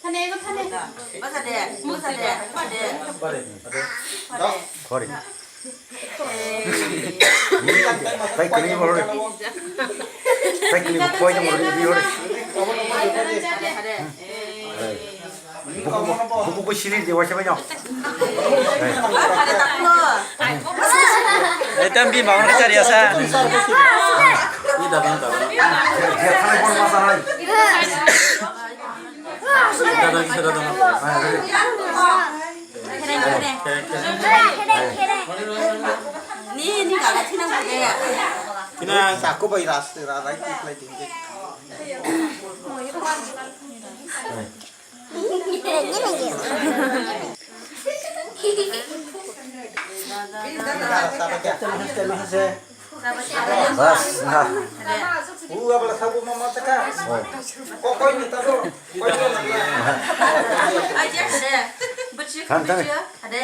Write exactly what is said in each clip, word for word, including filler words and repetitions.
Thane, ego thane. Basa de, basa de, basa de. Khori. Ei. Tai kini bol re. Tai kini koi jong re, bol re. Hade, hade. Buku, buku ko siri de, waisa bai jong. Ei, tam bi bang re chari asa. Ni da bang da. Dia khalai bol masa nai. Ni, ni kaka thina kaka. Thina sako bai ras, ra, rai, tik lai, tik, tik. Bas, na. U abla sabu mama taka. Kokoi ni tabo. Koi ni na. Aja hade. Bucu, bucu. Hade.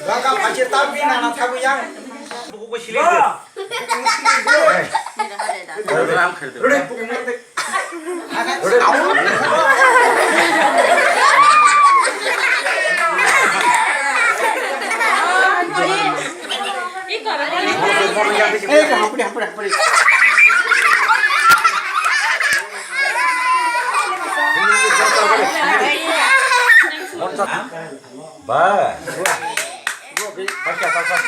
Baka pace tapi nana thabu yang. Buku ko sile. Ram kher de. Rode buku mo de. Rode. Ei, hapri, hapri, hapri. Ba. Pasha, pasha.